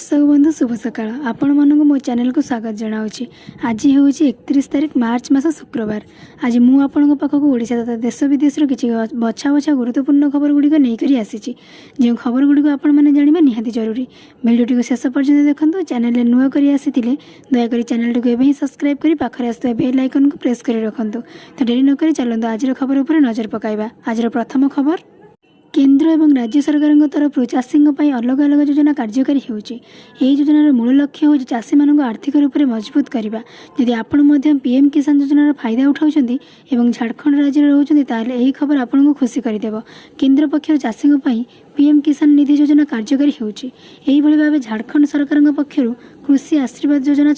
ଦର୍ଶକ ବନ୍ଧୁ, ଶୁଭ ସକାଳ। ଆପଣମାନଙ୍କୁ ମୋ ଚ୍ୟାନେଲକୁ ସ୍ୱାଗତ ଜଣାଉଛି। ଆଜି ହେଉଛି 31 ତାରିଖ, ମାର୍ଚ୍ଚ ମାସ, ଶୁକ୍ରବାର। ଆଜି ମୁଁ ଆପଣଙ୍କ ପାଖକୁ ଓଡ଼ିଶା ତଥା ଦେଶ ବିଦେଶର କିଛି ବଛା ବଛା ଗୁରୁତ୍ୱପୂର୍ଣ୍ଣ ଖବର ଗୁଡ଼ିକ ନେଇକରି ଆସିଛି, ଯେଉଁ ଖବର ଗୁଡ଼ିକ ଆପଣମାନେ ଜାଣିବା ନିହାତି ଜରୁରୀ। ଭିଡ଼ିଓଟିକୁ ଶେଷ ପର୍ଯ୍ୟନ୍ତ ଦେଖନ୍ତୁ। ଚ୍ୟାନେଲରେ ନୂଆ କରି ଆସିଥିଲେ ଦୟାକରି ଚ୍ୟାନେଲଟିକୁ ଏବେ ହିଁ ସବସ୍କ୍ରାଇବ୍ କରି ପାଖରେ ଆସୁଥିବା ବେଲ୍ ଆଇକନ୍କୁ ପ୍ରେସ୍ କରି ରଖନ୍ତୁ। ତ ଡେରି ନକରି ଚାଲନ୍ତୁ, ଆଜିର ଖବର ଉପରେ ନଜର ପକାଇବା। ଆଜିର ପ୍ରଥମ ଖବର, କେନ୍ଦ୍ର ଏବଂ ରାଜ୍ୟ ସରକାରଙ୍କ ତରଫରୁ ଚାଷୀଙ୍କ ପାଇଁ ଅଲଗା ଅଲଗା ଯୋଜନା କାର୍ଯ୍ୟକାରୀ ହେଉଛି। ଏହି ଯୋଜନାର ମୂଳ ଲକ୍ଷ୍ୟ ହେଉଛି ଚାଷୀମାନଙ୍କୁ ଆର୍ଥିକ ରୂପରେ ମଜବୁତ କରିବା। ଯଦି ଆପଣ ମଧ୍ୟ ପିଏମ୍ କିଷାନ ଯୋଜନାର ଫାଇଦା ଉଠାଉଛନ୍ତି ଏବଂ ଝାଡ଼ଖଣ୍ଡ ରାଜ୍ୟରେ ରହୁଛନ୍ତି, ତାହେଲେ ଏହି ଖବର ଆପଣଙ୍କୁ ଖୁସି କରିଦେବ। କେନ୍ଦ୍ର ପକ୍ଷରୁ ଚାଷୀଙ୍କ ପାଇଁ ପିଏମ୍ କିଷାନ ନିଧି ଯୋଜନା କାର୍ଯ୍ୟକାରୀ ହେଉଛି। ଏହିଭଳି ଭାବେ ଝାଡ଼ଖଣ୍ଡ ସରକାରଙ୍କ ପକ୍ଷରୁ କୃଷି ଆଶୀର୍ବାଦ ଯୋଜନା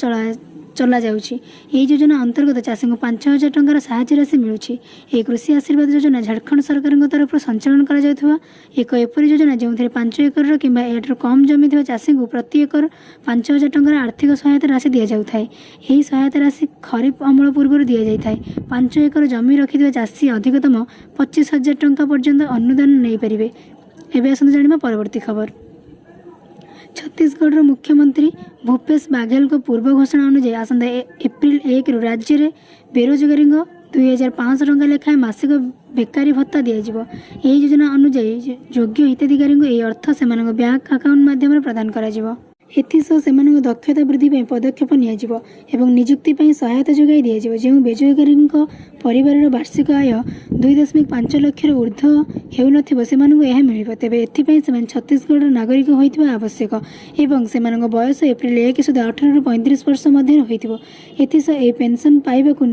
ଚଲାଯାଉଛି। ଏହି ଯୋଜନା ଅନ୍ତର୍ଗତ ଚାଷୀଙ୍କୁ 5000 ଟଙ୍କାର ସାହାଯ୍ୟ ରାଶି ମିଳୁଛି। ଏହି କୃଷି ଆଶୀର୍ବାଦ ଯୋଜନା ଝାଡ଼ଖଣ୍ଡ ସରକାରଙ୍କ ତରଫରୁ ସଞ୍ଚାଳନ କରାଯାଉଥିବା ଏକ ଏପରି ଯୋଜନା, ଯେଉଁଥିରେ 5 ଏକରର କିମ୍ବା ଏହାଠାରୁ କମ୍ ଜମି ଥିବା ଚାଷୀଙ୍କୁ ପ୍ରତି ଏକର 5000 ଟଙ୍କାର ଆର୍ଥିକ ସହାୟତା ରାଶି ଦିଆଯାଉଥାଏ। ଏହି ସହାୟତା ରାଶି ଖରିଫ ଅମଳ ପୂର୍ବରୁ ଦିଆଯାଇଥାଏ। 5 ଏକର ଜମି ରଖିଥିବା ଚାଷୀ ଅଧିକତମ 25,000 ଟଙ୍କା ପର୍ଯ୍ୟନ୍ତ ଅନୁଦାନ ନେଇପାରିବେ। ଏବେ ଆସନ୍ତୁ ଜାଣିବା ପରବର୍ତ୍ତୀ ଖବର। ଛତିଶଗଡ଼ର ମୁଖ୍ୟମନ୍ତ୍ରୀ ଭୂପେଶ ବାଘେଲଙ୍କ ପୂର୍ବ ଘୋଷଣା ଅନୁଯାୟୀ ଆସନ୍ତା ଏପ୍ରିଲ 1ରୁ ରାଜ୍ୟରେ ବେରୋଜଗାରୀଙ୍କ 2500 ଟଙ୍କା ଲେଖାଏଁ ମାସିକ ବେକାରୀ ଭତ୍ତା ଦିଆଯିବ। ଏହି ଯୋଜନା ଅନୁଯାୟୀ ଯୋଗ୍ୟ ହିତାଧିକାରୀଙ୍କୁ ଏହି ଅର୍ଥ ସେମାନଙ୍କ ବ୍ୟାଙ୍କ ଆକାଉଣ୍ଟ ମାଧ୍ୟମରେ ପ୍ରଦାନ କରାଯିବ। ଏଥିସହ ସେମାନଙ୍କ ଦକ୍ଷତା ବୃଦ୍ଧି ପାଇଁ ପଦକ୍ଷେପ ନିଆଯିବ ଏବଂ ନିଯୁକ୍ତି ପାଇଁ ସହାୟତା ଯୋଗାଇ ଦିଆଯିବ। ଯେଉଁ ବେରୋଜଗାରୀଙ୍କ ପରିବାରର ବାର୍ଷିକ ଆୟ 2.5 ଲକ୍ଷରୁ ଉର୍ଦ୍ଧ୍ୱ ହେଉନଥିବ, ସେମାନଙ୍କୁ ଏହା ମିଳିବ। ତେବେ ଏଥିପାଇଁ ସେମାନେ ଛତିଶଗଡ଼ର ନାଗରିକ ହୋଇଥିବା ଆବଶ୍ୟକ ଏବଂ ସେମାନଙ୍କ ବୟସ ଏପ୍ରିଲ 1 ସୁଦ୍ଧା 18ରୁ 35 ବର୍ଷ ମଧ୍ୟରେ ହୋଇଥିବ। ଏଥିସହ ଏହି ପେନ୍ସନ୍ ପାଇବାକୁ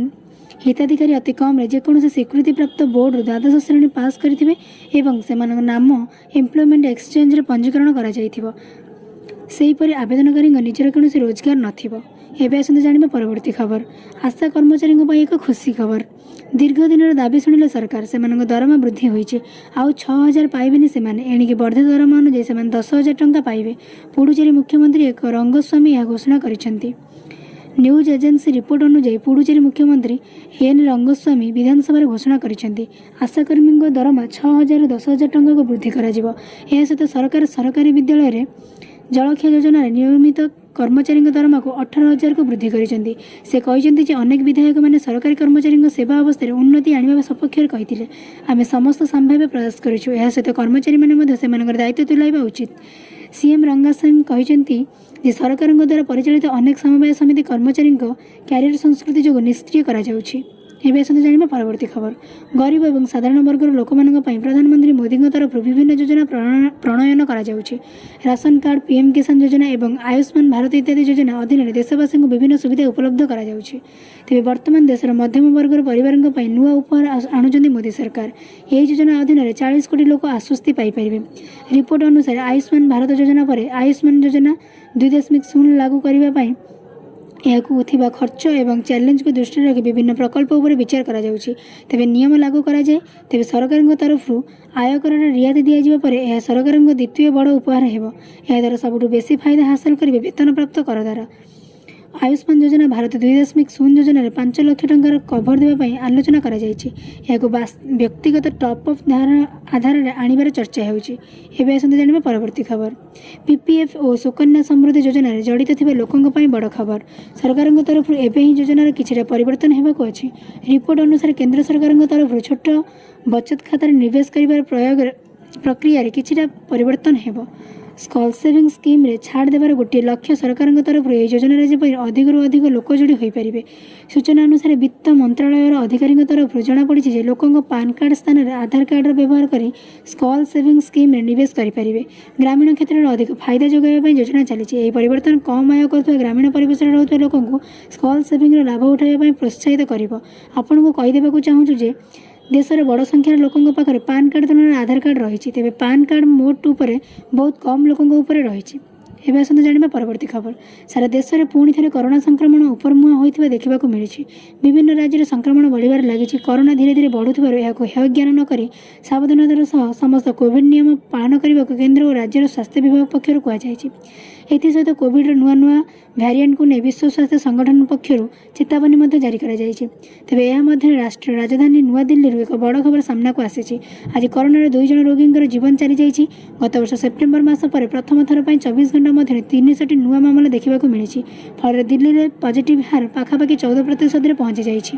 ହିତାଧିକାରୀ ଅତି କମ୍ରେ ଯେକୌଣସି ସ୍ୱୀକୃତିପ୍ରାପ୍ତ ବୋର୍ଡ଼ରୁ ଦ୍ୱାଦଶ ଶ୍ରେଣୀ ପାସ୍ କରିଥିବେ ଏବଂ ସେମାନଙ୍କ ନାମ ଏମ୍ପ୍ଲୟମେଣ୍ଟ ଏକ୍ସଚେଞ୍ଜରେ ପଞ୍ଜୀକରଣ କରାଯାଇଥିବ। ସେହିପରି ଆବେଦନକାରୀଙ୍କ ନିଜର କୌଣସି ରୋଜଗାର ନଥିବ। ଏବେ ଆସନ୍ତୁ ଜାଣିବା ପରବର୍ତ୍ତୀ ଖବର। ଆଶା କର୍ମଚାରୀଙ୍କ ପାଇଁ ଏକ ଖୁସି ଖବର। ଦୀର୍ଘ ଦିନର ଦାବି ଶୁଣିଲେ ସରକାର। ସେମାନଙ୍କ ଦରମା ବୃଦ୍ଧି ହୋଇଛି। ଆଉ 6000 ପାଇବେନି ସେମାନେ। ଏଣିକି ବର୍ଦ୍ଧିତ ଦରମା ଅନୁଯାୟୀ ସେମାନେ 10,000 ଟଙ୍କା ପାଇବେ। ପୁଡୁଚେରୀ ମୁଖ୍ୟମନ୍ତ୍ରୀ ଏ ରଙ୍ଗସ୍ୱାମୀ ଏହା ଘୋଷଣା କରିଛନ୍ତି। ନ୍ୟୁଜ୍ ଏଜେନ୍ସି ରିପୋର୍ଟ ଅନୁଯାୟୀ, ପୁଡୁଚେରୀ ମୁଖ୍ୟମନ୍ତ୍ରୀ ଏନ୍ ରଙ୍ଗସ୍ୱାମୀ ବିଧାନସଭାରେ ଘୋଷଣା କରିଛନ୍ତି, ଆଶାକର୍ମୀଙ୍କ ଦରମା 6000ରୁ 10,000 ଟଙ୍କାକୁ ବୃଦ୍ଧି କରାଯିବ। ଏହା ସହିତ ସରକାର ସରକାରୀ ବିଦ୍ୟାଳୟରେ ଜଳଖିଆ ଯୋଜନାରେ ନିୟମିତ କର୍ମଚାରୀଙ୍କ ଦରମାକୁ 18,000କୁ ବୃଦ୍ଧି କରିଛନ୍ତି। ସେ କହିଛନ୍ତି ଯେ ଅନେକ ବିଧାୟକମାନେ ସରକାରୀ କର୍ମଚାରୀଙ୍କ ସେବା ଅବସ୍ଥାରେ ଉନ୍ନତି ଆଣିବା ସପକ୍ଷରେ କହିଥିଲେ। ଆମେ ସମସ୍ତ ସମ୍ଭାବ୍ୟ ପ୍ରୟାସ କରିଛୁ। ଏହା ସହିତ କର୍ମଚାରୀମାନେ ମଧ୍ୟ ସେମାନଙ୍କର ଦାୟିତ୍ୱ ତୁଲାଇବା ଉଚିତ। ସିଏମ୍ ରଙ୍ଗାସ୍ୱାମୀ କହିଛନ୍ତି ଯେ ସରକାରଙ୍କ ଦ୍ୱାରା ପରିଚାଳିତ ଅନେକ ସମବାୟ ସମିତି କର୍ମଚାରୀଙ୍କ କ୍ୟାରିୟର ସଂସ୍କୃତି ଯୋଗୁଁ ନିଷ୍କ୍ରିୟ କରାଯାଉଛି। ଏବେ ଆସନ୍ତୁ ଜାଣିବା ପରବର୍ତ୍ତୀ ଖବର। ଗରିବ ଏବଂ ସାଧାରଣ ବର୍ଗର ଲୋକମାନଙ୍କ ପାଇଁ ପ୍ରଧାନମନ୍ତ୍ରୀ ମୋଦିଙ୍କ ତରଫରୁ ବିଭିନ୍ନ ଯୋଜନା ପ୍ରଣୟନ କରାଯାଉଛି। ରାସନ କାର୍ଡ଼, ପିଏମ୍ କିଷାନ ଯୋଜନା ଏବଂ ଆୟୁଷ୍ମାନ ଭାରତ ଇତ୍ୟାଦି ଯୋଜନା ଅଧୀନରେ ଦେଶବାସୀଙ୍କୁ ବିଭିନ୍ନ ସୁବିଧା ଉପଲବ୍ଧ କରାଯାଉଛି। ତେବେ ବର୍ତ୍ତମାନ ଦେଶର ମଧ୍ୟମ ବର୍ଗର ପରିବାରଙ୍କ ପାଇଁ ନୂଆ ଉପହାର ଆଣୁଛନ୍ତି ମୋଦି ସରକାର। ଏହି ଯୋଜନା ଅଧୀନରେ 40 କୋଟି ଲୋକ ଆଶ୍ୱସ୍ତି ପାଇପାରିବେ। ରିପୋର୍ଟ ଅନୁସାରେ, ଆୟୁଷ୍ମାନ ଭାରତ ଯୋଜନା ପରେ ଆୟୁଷ୍ମାନ ଯୋଜନା 2.0 ଲାଗୁ କରିବା ପାଇଁ ଏହାକୁ ଥିବା ଖର୍ଚ୍ଚ ଏବଂ ଚ୍ୟାଲେଞ୍ଜକୁ ଦୃଷ୍ଟିରେ ରଖି ବିଭିନ୍ନ ପ୍ରକଳ୍ପ ଉପରେ ବିଚାର କରାଯାଉଛି। ତେବେ ନିୟମ ଲାଗୁ କରାଯାଏ, ତେବେ ସରକାରଙ୍କ ତରଫରୁ ଆୟକରରେ ରିହାତି ଦିଆଯିବା ପରେ ଏହା ସରକାରଙ୍କ ଦ୍ୱିତୀୟ ବଡ଼ ଉପହାର ହେବ। ଏହାଦ୍ୱାରା ସବୁଠୁ ବେଶୀ ଫାଇଦା ହାସଲ କରିବେ ବେତନପ୍ରାପ୍ତ କରଦାତା। ଆୟୁଷ୍ମାନ ଯୋଜନା ଭାରତ 2.0 ଯୋଜନାରେ 5 ଲକ୍ଷ ଟଙ୍କାର କଭର ଦେବା ପାଇଁ ଆଲୋଚନା କରାଯାଇଛି। ଏହାକୁ ବ୍ୟକ୍ତିଗତ ଟପ୍ ଅପ୍ ଆଧାରରେ ଆଣିବାର ଚର୍ଚ୍ଚା ହେଉଛି। ଏବେ ଆସନ୍ତୁ ଜାଣିବା ପରବର୍ତ୍ତୀ ଖବର। ପିପିଏଫ୍ ଓ ସୁକନ୍ୟା ସମୃଦ୍ଧି ଯୋଜନାରେ ଜଡ଼ିତ ଥିବା ଲୋକଙ୍କ ପାଇଁ ବଡ଼ ଖବର। ସରକାରଙ୍କ ତରଫରୁ ଏବେ ହିଁ ଯୋଜନାର କିଛିଟା ପରିବର୍ତ୍ତନ ହେବାକୁ ଅଛି। ରିପୋର୍ଟ ଅନୁସାରେ, କେନ୍ଦ୍ର ସରକାରଙ୍କ ତରଫରୁ ଛୋଟ ବଚତ ଖାତାରେ ନିବେଶ କରିବାର ପ୍ରକ୍ରିୟାରେ କିଛିଟା ପରିବର୍ତ୍ତନ ହେବ। ସ୍ମଲ୍ ସେଭିଂ ସ୍କିମ୍ରେ ଛାଡ଼ ଦେବାର ଗୋଟିଏ ଲକ୍ଷ୍ୟ ସରକାରଙ୍କ ତରଫରୁ ଏହି ଯୋଜନାରେ ଯେପରି ଅଧିକରୁ ଅଧିକ ଲୋକ ଯୋଡ଼ି ହୋଇପାରିବେ। ସୂଚନା ଅନୁସାରେ, ବିତ୍ତ ମନ୍ତ୍ରଣାଳୟର ଅଧିକାରୀଙ୍କ ତରଫରୁ ଜଣାପଡ଼ିଛି ଯେ ଲୋକଙ୍କ ପାନ୍ କାର୍ଡ଼ ସ୍ଥାନରେ ଆଧାର କାର୍ଡ଼ର ବ୍ୟବହାର କରି ସ୍ମଲ୍ ସେଭିଂ ସ୍କିମ୍ରେ ନିବେଶ କରିପାରିବେ। ଗ୍ରାମୀଣ କ୍ଷେତ୍ରରେ ଅଧିକ ଫାଇଦା ଯୋଗାଇବା ପାଇଁ ଯୋଜନା ଚାଲିଛି। ଏହି ପରିବର୍ତ୍ତନ କମ୍ ଆୟ କରୁଥିବା ଗ୍ରାମୀଣ ପରିବେଶରେ ରହୁଥିବା ଲୋକଙ୍କୁ ସ୍ମଲ୍ ସେଭିଂର ଲାଭ ଉଠାଇବା ପାଇଁ ପ୍ରୋତ୍ସାହିତ କରିବ। ଆପଣଙ୍କୁ କହିଦେବାକୁ ଚାହୁଁଛୁ ଯେ ଦେଶର ବଡ଼ ସଂଖ୍ୟାରେ ଲୋକଙ୍କ ପାଖରେ ପାନ୍ କାର୍ଡ଼ ତୁଳନାରେ ଆଧାର କାର୍ଡ଼ ରହିଛି। ତେବେ ପାନ୍ କାର୍ଡ଼ ମୋଟ ଉପରେ ବହୁତ କମ୍ ଲୋକଙ୍କ ଉପରେ ରହିଛି। ଏବେ ଆସନ୍ତୁ ଜାଣିବା ପରବର୍ତ୍ତୀ ଖବର। ସାରା ଦେଶରେ ପୁଣି ଥରେ କରୋନା ସଂକ୍ରମଣ ଉପରମୁହାଁ ହୋଇଥିବା ଦେଖିବାକୁ ମିଳିଛି। ବିଭିନ୍ନ ରାଜ୍ୟରେ ସଂକ୍ରମଣ ବଢ଼ିବାରେ ଲାଗିଛି। କରୋନା ଧୀରେ ଧୀରେ ବଢ଼ୁଥିବାରୁ ଏହାକୁ ହେୟଜ୍ଞାନ ନ କରି ସାବଧାନତାର ସହ ସମସ୍ତ କୋଭିଡ୍ ନିୟମ ପାଳନ କରିବାକୁ କେନ୍ଦ୍ର ଓ ରାଜ୍ୟର ସ୍ୱାସ୍ଥ୍ୟ ବିଭାଗ ପକ୍ଷରୁ କୁହାଯାଇଛି। ଏଥିସହିତ କୋଭିଡ୍ର ନୂଆ ନୂଆ ଭ୍ୟାରିଏଣ୍ଟକୁ ନେଇ ବିଶ୍ୱ ସ୍ୱାସ୍ଥ୍ୟ ସଂଗଠନ ପକ୍ଷରୁ ଚେତାବନୀ ମଧ୍ୟ ଜାରି କରାଯାଇଛି। ତେବେ ଏହା ମଧ୍ୟରେ ରାଷ୍ଟ୍ରୀୟ ରାଜଧାନୀ ନୂଆଦିଲ୍ଲୀରୁ ଏକ ବଡ଼ ଖବର ସାମ୍ନାକୁ ଆସିଛି। ଆଜି କରୋନାର ଦୁଇ ଜଣ ରୋଗୀଙ୍କର ଜୀବନ ଚାଲିଯାଇଛି। ଗତବର୍ଷ ସେପ୍ଟେମ୍ବର ମାସ ପରେ ପ୍ରଥମ ଥର ପାଇଁ 24 ଘଣ୍ଟା ଘଣ୍ଟା ମଧ୍ୟରେ 300ଟି ନୂଆ ମାମଲା ଦେଖିବାକୁ ମିଳିଛି। ଫଳରେ ଦିଲ୍ଲୀରେ ପଜିଟିଭ୍ ହାର ପାଖାପାଖି 14 ପ୍ରତିଶତରେ ପହଞ୍ଚି ଯାଇଛି।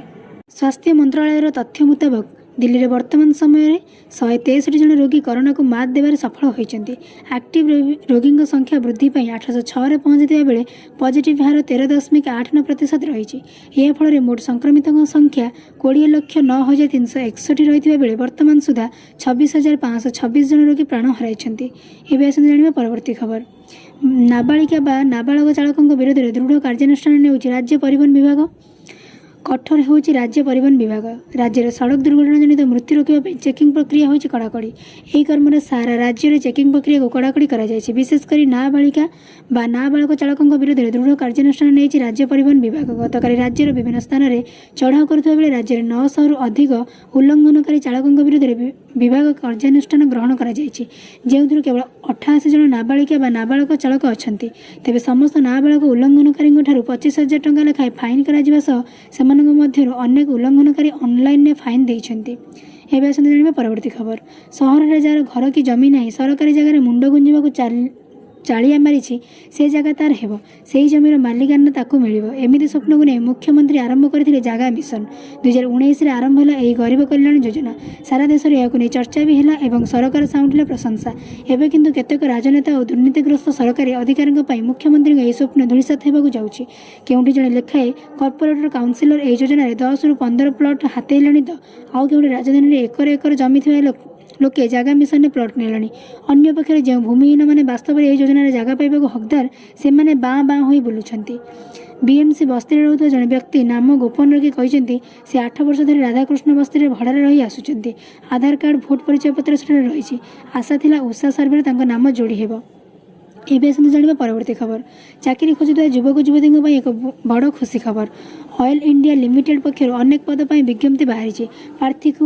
ସ୍ୱାସ୍ଥ୍ୟ ମନ୍ତ୍ରଣାଳୟର ତଥ୍ୟ ମୁତାବକ, ଦିଲ୍ଲୀରେ ବର୍ତ୍ତମାନ ସମୟରେ 163 ଜଣ ରୋଗୀ କରୋନାକୁ ମାତ୍ ଦେବାରେ ସଫଳ ହୋଇଛନ୍ତି। ଆକ୍ଟିଭ୍ ରୋଗୀଙ୍କ ସଂଖ୍ୟା ବୃଦ୍ଧି ପାଇ 806ରେ ପହଞ୍ଚିଥିବା ବେଳେ ପଜିଟିଭ୍ ହାର 13.89% ରହିଛି। ଏହା ଫଳରେ ମୋଟ ସଂକ୍ରମିତଙ୍କ ସଂଖ୍ୟା 20,09,361 ରହିଥିବା ବେଳେ ବର୍ତ୍ତମାନ ସୁଦ୍ଧା 26,526 ଜଣ ରୋଗୀ ପ୍ରାଣ ହରାଇଛନ୍ତି। ଏବେ ଆସନ୍ତୁ ଜାଣିବା ପରବର୍ତ୍ତୀ ଖବର। ନାବାଳିକା ବା ନାବାଳକ ଚାଳକଙ୍କ ବିରୋଧରେ ଦୃଢ଼ କାର୍ଯ୍ୟାନୁଷ୍ଠାନ ନେଉଛି ରାଜ୍ୟ ପରିବହନ ବିଭାଗ। କଠୋର ହେଉଛି ରାଜ୍ୟ ପରିବହନ ବିଭାଗ। ରାଜ୍ୟରେ ସଡ଼କ ଦୁର୍ଘଟଣା ଜନିତ ମୃତ୍ୟୁ ରୋକିବା ପାଇଁ ଚେକିଂ ପ୍ରକ୍ରିୟା ହୋଇଛି କଡ଼ାକଡ଼ି। ଏହି କ୍ରମରେ ସାରା ରାଜ୍ୟରେ ଚେକିଂ ପ୍ରକ୍ରିୟାକୁ କଡ଼ାକଡ଼ି କରାଯାଇଛି। ବିଶେଷ କରି ନାବାଳିକା ବା ନାବାଳକ ଚାଳକଙ୍କ ବିରୋଧରେ ଦୃଢ଼ କାର୍ଯ୍ୟାନୁଷ୍ଠାନ ନେଇଛି ରାଜ୍ୟ ପରିବହନ ବିଭାଗ। ଗତକାଲି ରାଜ୍ୟର ବିଭିନ୍ନ ସ୍ଥାନରେ ଚଢ଼ାଉ କରୁଥିବା ବେଳେ ରାଜ୍ୟରେ 900ରୁ ଅଧିକ ଉଲ୍ଲଂଘନକାରୀ ଚାଳକଙ୍କ ବିରୋଧରେ ବିଭାଗ କାର୍ଯ୍ୟାନୁଷ୍ଠାନ ଗ୍ରହଣ କରାଯାଇଛି, ଯେଉଁଥିରୁ କେବଳ 88 ଜଣ ନାବାଳିକା ବା ନାବାଳକ ଚାଳକ ଅଛନ୍ତି। ତେବେ ସମସ୍ତ ନାବାଳକ ଉଲ୍ଲଂଘନକାରୀଙ୍କ ଠାରୁ 25,000 ଟଙ୍କା ଲେଖାଏଁ ଫାଇନ୍ କରାଯିବା ସହ ସେମାନଙ୍କ ମଧ୍ୟରୁ ଅନେକ ଉଲ୍ଲଂଘନକାରୀ ଅନଲାଇନରେ ଫାଇନ୍ ଦେଇଛନ୍ତି। ଏବେ ଆସନ୍ତୁ ଜାଣିବା ପରବର୍ତ୍ତୀ ଖବର। ସହରରେ ଯାହାର ଘର କି ଜମି ନାହିଁ, ସରକାରୀ ଜାଗାରେ ମୁଣ୍ଡ ଗୁଞ୍ଜିବାକୁ ଚାଳିଆ ମାରିଛି, ସେ ଜାଗା ତାର ହେବ, ସେହି ଜମିର ମାଲିକାନା ତାକୁ ମିଳିବ। ଏମିତି ସ୍ୱପ୍ନକୁ ନେଇ ମୁଖ୍ୟମନ୍ତ୍ରୀ ଆରମ୍ଭ କରିଥିଲେ ଜାଗା ମିଶନ। 2019ରେ ଆରମ୍ଭ ହେଲା ଏହି ଗରିବ କଲ୍ୟାଣ ଯୋଜନା। ସାରା ଦେଶରେ ଏହାକୁ ନେଇ ଚର୍ଚ୍ଚା ବି ହେଲା ଏବଂ ସରକାର ସାଉଁଟିଲେ ପ୍ରଶଂସା। ଏବେ କିନ୍ତୁ କେତେକ ରାଜନେତା ଓ ଦୁର୍ନୀତିଗ୍ରସ୍ତ ସରକାରୀ ଅଧିକାରୀଙ୍କ ପାଇଁ ମୁଖ୍ୟମନ୍ତ୍ରୀଙ୍କ ଏହି ସ୍ୱପ୍ନ ଧୂଳିସାତ ହେବାକୁ ଯାଉଛି। କେଉଁଠି ଜଣେ ଲେଖାଏଁ କର୍ପୋରେଟର, କାଉନସିଲର ଏହି ଯୋଜନାରେ 10ରୁ 15 ପ୍ଲଟ୍ ହାତେଇଲେଣି ତ ଆଉ କେଉଁଠି ରାଜଧାନୀରେ ଏକର ଏକର ଜମି ଥିବା ଲୋକେ ଜାଗା ମିଶନରେ ପ୍ଲଟ୍ ନେଲେଣି। ଅନ୍ୟପକ୍ଷରେ ଯେଉଁ ଭୂମିହୀନମାନେ ବାସ୍ତବରେ ଏହି ଯୋଜନାରେ ଜାଗା ପାଇବାକୁ ହକଦାର, ସେମାନେ ବାଁ ବାଁ ହୋଇ ବୁଲୁଛନ୍ତି। ବିଏମ୍ସି ବସ୍ତିରେ ରହୁଥିବା ଜଣେ ବ୍ୟକ୍ତି ନାମ ଗୋପନ ରଖି କହିଛନ୍ତି, ସେ 8 ବର୍ଷ ଧରି ରାଧାକୃଷ୍ଣ ବସ୍ତିରେ ଭଡ଼ାରେ ରହି ଆସୁଛନ୍ତି। ଆଧାର କାର୍ଡ଼, ଭୋଟ ପରିଚୟ ପତ୍ର ସେଠାରେ ରହିଛି। ଆଶା ଥିଲା ଉଷା ସର୍ଭେରେ ତାଙ୍କ ନାମ ଯୋଡ଼ି ହେବ। ଏବେ ଆସନ୍ତୁ ଜାଣିବା ପରବର୍ତ୍ତୀ ଖବର। ଚାକିରି ଖୋଜୁଥିବା ଯୁବକ ଯୁବତୀଙ୍କ ପାଇଁ ଏକ ବଡ଼ ଖୁସି ଖବର। ଅଏଲ୍ ଇଣ୍ଡିଆ ଲିମିଟେଡ୍ ପକ୍ଷରୁ ଅନେକ ପଦ ପାଇଁ ବିଜ୍ଞପ୍ତି ବାହାରିଛି। ପ୍ରାର୍ଥୀକୁ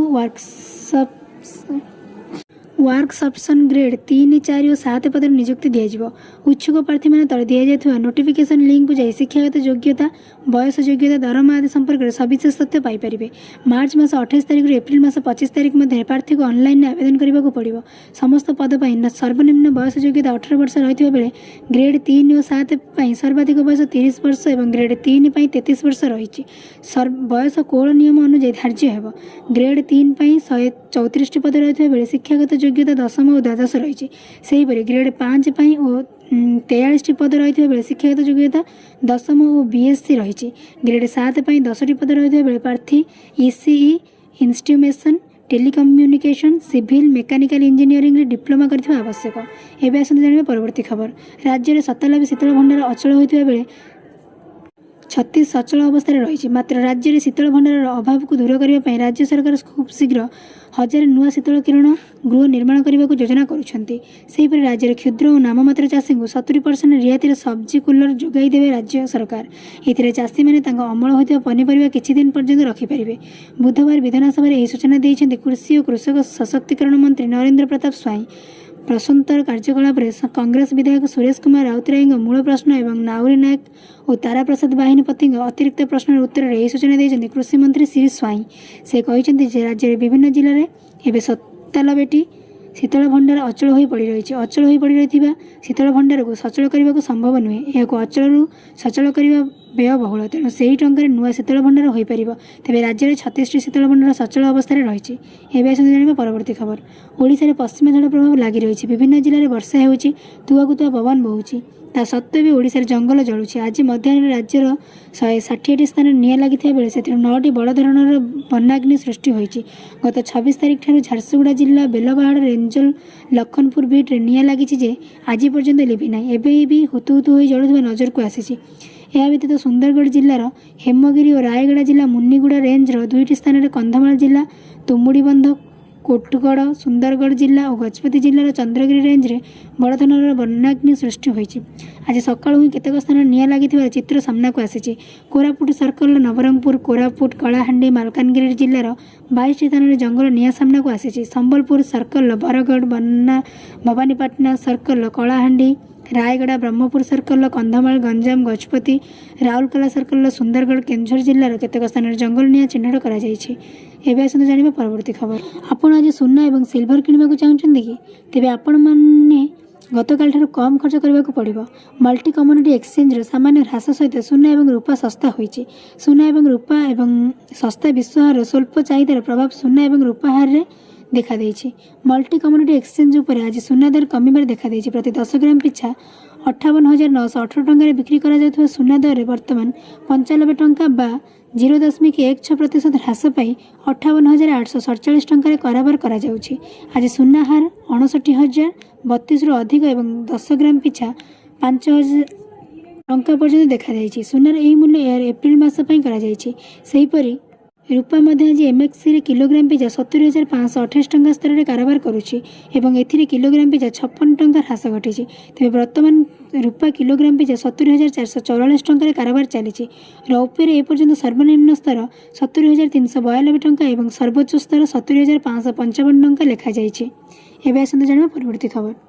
ୱାର୍କ ସପସନ୍ ଗ୍ରେଡ୍ 3, 4 ଓ 7 ପଦରେ ନିଯୁକ୍ତି ଦିଆଯିବ। ଇଚ୍ଛୁକ ପ୍ରାର୍ଥୀମାନେ ତଳେ ଦିଆଯାଇଥିବା ନୋଟିଫିକେସନ୍ ଲିଙ୍କକୁ ଯାଇ ଶିକ୍ଷାଗତ ଯୋଗ୍ୟତା, ବୟସ ଯୋଗ୍ୟତା, ଦରମା ଆଦି ସମ୍ପର୍କରେ ସବିଶେଷ ତଥ୍ୟ ପାଇପାରିବେ। ମାର୍ଚ୍ଚ ମାସ 28 ତାରିଖରୁ ଏପ୍ରିଲ ମାସ 25 ତାରିଖ ମଧ୍ୟରେ ପ୍ରାର୍ଥୀକୁ ଅନଲାଇନରେ ଆବେଦନ କରିବାକୁ ପଡ଼ିବ। ସମସ୍ତ ପଦ ପାଇଁ ସର୍ବନିମ୍ନ ବୟସ ଯୋଗ୍ୟତା 18 ବର୍ଷ ରହିଥିବା ବେଳେ ଗ୍ରେଡ୍ 3 ଓ 7 ପାଇଁ ସର୍ବାଧିକ ବୟସ 30 ବର୍ଷ ଏବଂ ଗ୍ରେଡ୍ 3 ପାଇଁ 33 ବର୍ଷ ରହିଛି। ବୟସ କୋହଳ ନିୟମ ଅନୁଯାୟୀ ଧାର୍ଯ୍ୟ ହେବ। ଗ୍ରେଡ୍ 3 ପାଇଁ 134ଟି ପଦ ରହିଥିବା ବେଳେ ଶିକ୍ଷାଗତ ଯୋଗ୍ୟତା ଦଶମ ଓ ଦ୍ୱାଦଶ ରହିଛି। ସେହିପରି ଗ୍ରେଡ୍ 5 ପାଇଁ ଓ 43ଟି ପଦ ରହିଥିବା ବେଳେ ଶିକ୍ଷାଗତ ଯୋଗ୍ୟତା ଦଶମ ଓ ବିଏସ୍ସି ରହିଛି। ଗ୍ରେଡ୍ 7 ପାଇଁ 10ଟି ପଦ ରହିଥିବା ବେଳେ ପ୍ରାର୍ଥୀ ECE, instrumentation, telecommunication, civil, mechanical ଇଞ୍ଜିନିୟରିଂରେ diploma କରିଥିବା ଆବଶ୍ୟକ। ଏବେ ଆସନ୍ତୁ ଜାଣିବା ପରବର୍ତ୍ତୀ ଖବର। ରାଜ୍ୟରେ 97 ଶୀତଳ ଭଣ୍ଡାର ଅଚଳ ହୋଇଥିବା ବେଳେ 36 ସଚଳ ଅବସ୍ଥାରେ ରହିଛି। ମାତ୍ର ରାଜ୍ୟରେ ଶୀତଳ ଭଣ୍ଡାରର ଅଭାବକୁ ଦୂର କରିବା ପାଇଁ ରାଜ୍ୟ ସରକାର ଖୁବ୍ ଶୀଘ୍ର 1000 ନୂଆ ଶୀତଳ କିରଣ ଗୃହ ନିର୍ମାଣ କରିବାକୁ ଯୋଜନା କରୁଛନ୍ତି। ସେହିପରି ରାଜ୍ୟରେ କ୍ଷୁଦ୍ର ଓ ନାମମାତ୍ର ଚାଷୀଙ୍କୁ 70% ରିହାତିରେ ସବ୍ଜି କୁଲର ଯୋଗାଇ ଦେବେ ରାଜ୍ୟ ସରକାର। ଏଥିରେ ଚାଷୀମାନେ ତାଙ୍କ ଅମଳ ହୋଇଥିବା ପନିପରିବା କିଛି ଦିନ ପର୍ଯ୍ୟନ୍ତ ରଖିପାରିବେ। ବୁଧବାର ବିଧାନସଭାରେ ଏହି ସୂଚନା ଦେଇଛନ୍ତି କୃଷି ଓ କୃଷକ ସଶକ୍ତିକରଣ ମନ୍ତ୍ରୀ ନରେନ୍ଦ୍ର ପ୍ରତାପ ସ୍ୱାଇଁ। ପ୍ରଶ୍ନୋତ୍ତର କାର୍ଯ୍ୟକଳାପରେ କଂଗ୍ରେସ ବିଧାୟକ ସୁରେଶ କୁମାର ରାଉତରାୟଙ୍କ ମୂଳ ପ୍ରଶ୍ନ ଏବଂ ନାଉରୀ ନାୟକ ଓ ତାରାପ୍ରସାଦ ବାହିନୀପତିଙ୍କ ଅତିରିକ୍ତ ପ୍ରଶ୍ନର ଉତ୍ତରରେ ଏହି ସୂଚନା ଦେଇଛନ୍ତି କୃଷିମନ୍ତ୍ରୀ ଶ୍ରୀ ସ୍ୱାଇଁ। ସେ କହିଛନ୍ତି ଯେ ରାଜ୍ୟରେ ବିଭିନ୍ନ ଜିଲ୍ଲାରେ ଏବେ 97ଟି ଶୀତଳ ଭଣ୍ଡାର ଅଚଳ ହୋଇ ପଡ଼ିରହିଛି। ଅଚଳ ହୋଇ ପଡ଼ିରହିଥିବା ଶୀତଳ ଭଣ୍ଡାରକୁ ସଚଳ କରିବାକୁ ସମ୍ଭବ ନୁହେଁ। ଏହାକୁ ଅଚଳରୁ ସଚଳ କରିବା ବ୍ୟୟବହୁଳ। ତେଣୁ ସେହି ଟଙ୍କାରେ ନୂଆ ଶୀତଳ ଭଣ୍ଡାର ହୋଇପାରିବ। ତେବେ ରାଜ୍ୟରେ 36ଟି ଶୀତଳ ଭଣ୍ଡାର ସଚଳ ଅବସ୍ଥାରେ ରହିଛି। ଏବେ ଆସନ୍ତୁ ଜାଣିବା ପରବର୍ତ୍ତୀ ଖବର। ଓଡ଼ିଶାରେ ପଶ୍ଚିମ ଝଡ଼ ପ୍ରଭାବ ଲାଗି ରହିଛି। ବିଭିନ୍ନ ଜିଲ୍ଲାରେ ବର୍ଷା ହେଉଛି, ତୁଆକୁ ତୁଆ ପବନ ବହୁଛି। ତା ସତ୍ତ୍ୱେ ବି ଓଡ଼ିଶାରେ ଜଙ୍ଗଲ ଜଳୁଛି। ଆଜି ମଧ୍ୟାହ୍ନରେ ରାଜ୍ୟର 160ଟି ସ୍ଥାନରେ ନିଆଁ ଲାଗିଥିବା ବେଳେ ସେଥିରୁ ନଅଟି ବଡ଼ ଧରଣର ବନାଗ୍ନି ସୃଷ୍ଟି ହୋଇଛି। ଗତ 26 ତାରିଖ ଠାରୁ ଝାରସୁଗୁଡ଼ା ଜିଲ୍ଲା ବେଲପାହାଡ଼ ରେଞ୍ଜର ଲଖନପୁର ବିଟ୍ରେ ନିଆଁ ଲାଗିଛି ଯେ ଆଜି ପର୍ଯ୍ୟନ୍ତ ଲିଭି ନାହିଁ। ଏବେ ବି ହୁତୁ ହୁତୁ ହୋଇ ଜଳୁଥିବା ନଜରକୁ ଆସିଛି। ଏହା ବ୍ୟତୀତ ସୁନ୍ଦରଗଡ଼ ଜିଲ୍ଲାର ହେମଗିରି ଓ ରାୟଗଡ଼ା ଜିଲ୍ଲା ମୁନିଗୁଡ଼ା ରେଞ୍ଜର ଦୁଇଟି ସ୍ଥାନରେ, କନ୍ଧମାଳ ଜିଲ୍ଲା ତୁମୁଡ଼ିବନ୍ଧ, କୋଟଗଡ଼, ସୁନ୍ଦରଗଡ଼ ଜିଲ୍ଲା ଓ ଗଜପତି ଜିଲ୍ଲାର ଚନ୍ଦ୍ରଗିରି ରେଞ୍ଜରେ ବଡ଼ ଧରଣର ବନାଗ୍ନି ସୃଷ୍ଟି ହୋଇଛି। ଆଜି ସକାଳୁ ହିଁ କେତେକ ସ୍ଥାନରେ ନିଆଁ ଲାଗିଥିବାର ଚିତ୍ର ସାମ୍ନାକୁ ଆସିଛି। କୋରାପୁଟ ସର୍କଲର ନବରଙ୍ଗପୁର, କୋରାପୁଟ, କଳାହାଣ୍ଡି, ମାଲକାନଗିରି ଜିଲ୍ଲାର 22ଟି ସ୍ଥାନରେ ଜଙ୍ଗଲ ନିଆଁ ସାମ୍ନାକୁ ଆସିଛି। ସମ୍ବଲପୁର ସର୍କଲର ବରଗଡ଼, ଭବାନୀପାଟଣା ସର୍କଲର କଳାହାଣ୍ଡି, ରାୟଗଡ଼ା, ବ୍ରହ୍ମପୁର ସର୍କଲର କନ୍ଧମାଳ, ଗଞ୍ଜାମ, ଗଜପତି, ରାଉରକେଲା ସର୍କଲର ସୁନ୍ଦରଗଡ଼, କେନ୍ଦୁଝର ଜିଲ୍ଲାର କେତେକ ସ୍ଥାନରେ ଜଙ୍ଗଲ ନିଆଁ ଚିହ୍ନଟ କରାଯାଇଛି। ଏବେ ଆସନ୍ତୁ ଜାଣିବା ପରବର୍ତ୍ତୀ ଖବର। ଆପଣ ଆଜି ସୁନା ଏବଂ ସିଲଭର କିଣିବାକୁ ଚାହୁଁଛନ୍ତି କି? ତେବେ ଆପଣମାନେ ଗତକାଲିଠାରୁ କମ୍ ଖର୍ଚ୍ଚ କରିବାକୁ ପଡ଼ିବ। ମଲ୍ଟି କମୋଡିଟି ଏକ୍ସଚେଞ୍ଜର ସାମାନ୍ୟ ହ୍ରାସ ସହିତ ସୁନା ଏବଂ ରୂପା ଶସ୍ତା ହୋଇଛି। ସୁନା ଏବଂ ରୂପା ଏବଂ ଶସ୍ତା ବିଶ୍ୱ ହାରର ସ୍ୱଳ୍ପ ଚାହିଦାର ପ୍ରଭାବ ସୁନା ଏବଂ ରୂପା ହାରରେ ଦେଖାଦେଇଛି। ମଲ୍ଟି କମୋଡିଟି ଏକ୍ସଚେଞ୍ଜ ଉପରେ ଆଜି ସୁନା ଦର କମିବାର ଦେଖାଦେଇଛି। ପ୍ରତି 10 ଗ୍ରାମ ପିଛା 58,918 ଟଙ୍କାରେ ବିକ୍ରି କରାଯାଉଥିବା ସୁନା ଦରରେ ବର୍ତ୍ତମାନ 95 ଟଙ୍କା ବା 0.16% ହ୍ରାସ ପାଇ 58,847 ଟଙ୍କାରେ କାରବାର କରାଯାଉଛି। ଆଜି ସୁନା ହାର 59,032ରୁ ଅଧିକ ଏବଂ 10 ଗ୍ରାମ ପିଛା 5,000 ଟଙ୍କା ପର୍ଯ୍ୟନ୍ତ ଦେଖାଯାଇଛି। ସୁନାର ଏହି ମୂଲ୍ୟ ଏହାର ଏପ୍ରିଲ ମାସ ପାଇଁ କରାଯାଇଛି। ସେହିପରି ରୂପା ମଧ୍ୟ ଆଜି ଏମ୍ଏକ୍ସିରେ କିଲୋଗ୍ରାମ ପିଛା 70,528 ଟଙ୍କା ସ୍ତରରେ କାରବାର କରୁଛି ଏବଂ ଏଥିରେ କିଲୋଗ୍ରାମ ପିଛା 56 ଟଙ୍କା ହ୍ରାସ ଘଟିଛି। ତେବେ ବର୍ତ୍ତମାନ ରୂପା କିଲୋଗ୍ରାମ ପିଛା 70,444 ଟଙ୍କାରେ କାରବାର ଚାଲିଛି। ରୌପ୍ୟରେ ଏପର୍ଯ୍ୟନ୍ତ ସର୍ବନିମ୍ନ ସ୍ତର 70,392 ଟଙ୍କା ଏବଂ ସର୍ବୋଚ୍ଚ ସ୍ତର 70,555 ଟଙ୍କା ଲେଖାଯାଇଛି। ଏବେ ଆସନ୍ତୁ ଜାଣିବା ପରବର୍ତ୍ତୀ ଖବର।